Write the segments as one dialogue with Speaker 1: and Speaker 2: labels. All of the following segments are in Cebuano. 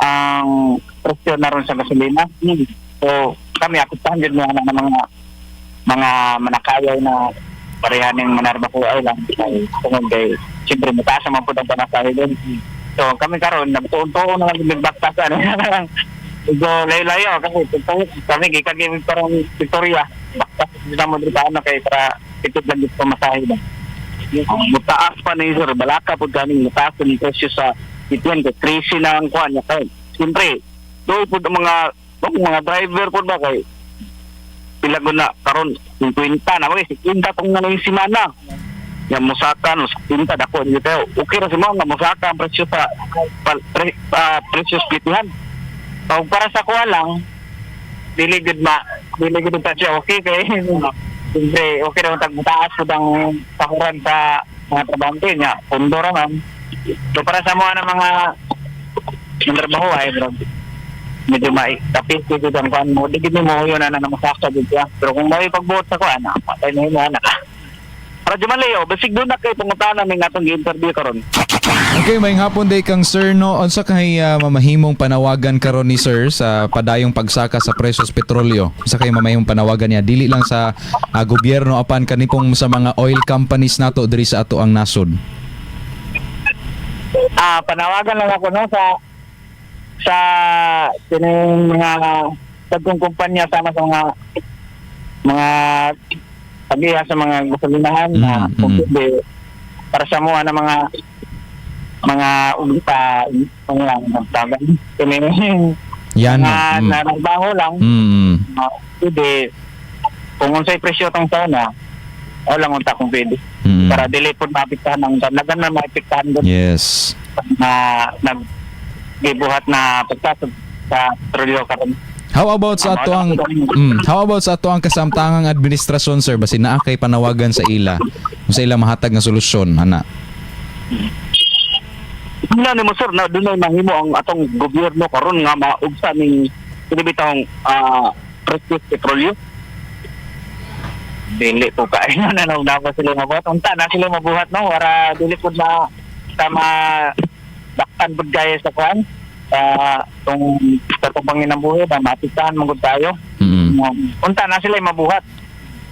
Speaker 1: Ang presyo na ron sa gasolina. So kami, apektahan jud mo ana ng mga manakayaw na parehaning manarbaho ay lang kay tungod kay siyempre mataas naman po ang pamasahe doon. So kami karon nagtuon-tuon na lang nagbaktas ano lang. Medyo layo-layo kasi kami gikan gyud parang Victoria. Baktas na mo dito ano kay para tipid lang dito pamasahe ba.
Speaker 2: Mutaas pa ni sir, balaka pud ganing mutaas ang presyo sa ituan kay crazy na ang kuan niya kay. Siyempre, doon pud ang mga driver pud ba kay pila gud na karon 50 na kay 50 tong na yung semana. Nga musaka no 50 dako ni kayo. Okay ra si mo nga musaka ang presyo sa presyo splitihan.
Speaker 1: So para sa kuha lang, dili gud ta siya okay kay siyempre okay ra tag mutaas pud ang sahuran sa mga trabahante niya, pondo ra man. So para sa mga ng mga mantrabaho ay bro, medyo mai tapis gud ang kuan mo, di gid mo yun na na masakta gud siya. Pero kung may pagbuot sa kuan, ah, patay na yun na.
Speaker 2: Radyo Maleo, basig doon na kay pangutana ning atong gi-interview karon.
Speaker 3: Okay, may hapon day kang sir no. Unsa kay mamahimong panawagan karon ni sir sa padayong pagsaka sa presyo sa petrolyo? Unsa kay mamahimong panawagan niya dili lang sa gobyerno apan kanipong sa mga oil companies nato diri sa ato ang nasod?
Speaker 1: Ah, panawagan lang ako no sa kining mga dagkong kumpanya sama sa mga pagiya sa mga gasolinahan na kung pwede, para sa mga na mga ugta mga tawag kining
Speaker 3: Yan.
Speaker 1: mga nararbaho lang, pwede kung unsay presyo tong sauna o lang unta kung pwede para dili pud maapektahan ang daghan na maapektahan gud na naggibuhat na pagtaas sa petrolyo karon.
Speaker 3: How about sa ato ang kasamtangang administrasyon, sir, basin naa kay panawagan sa ila sa ila mahatag nga solusyon ana?
Speaker 2: Tingnan nimo sir na dunay mahimo ang atong gobyerno karon nga maugsa ning kini bitawng presyo sa petrolyo.
Speaker 1: Dili po kayo na nang dapat sila mabuhat. Unta na sila mabuhat no para dili pud na tama daktan pud gaya sa kuan sa tong sa tong panginabuhi ba maapektahan man gud tayo. Unta na sila mabuhat.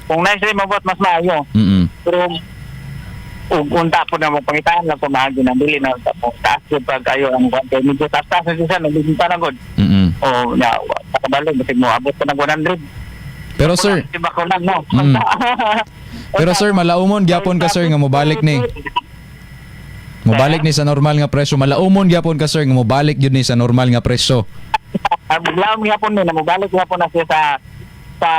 Speaker 1: Kung na sila mabuhat mas maayo. Pero ug unta po na mo pangitaan lang pamaagi na dili na unta po taas gyud pag kayo ang kuan kay medyo taas-taas na siya nagbinta na gud. O na sa kabalo basig mo abot pa nag 100.
Speaker 3: Pero sir,
Speaker 1: Diba ko lang no.
Speaker 3: Pero sir, malaumon gyapon ka sir nga mobalik ni. Mobalik ni sa normal nga presyo. Malaumon gyapon ka sir nga mobalik gyud ni sa normal nga presyo.
Speaker 1: Ah, biglaon gyapon ni na mobalik gyapon na siya sa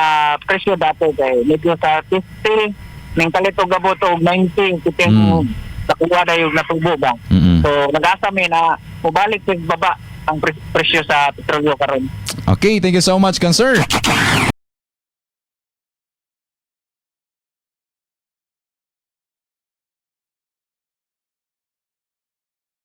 Speaker 1: presyo dati kay medyo sa 50 ning kalit og gabot og 90 kiting nakuha na yung natubo ba. So nag-asa mi na mobalik sig baba ang presyo sa petrolyo karon.
Speaker 3: Okay, thank you so much, kan sir.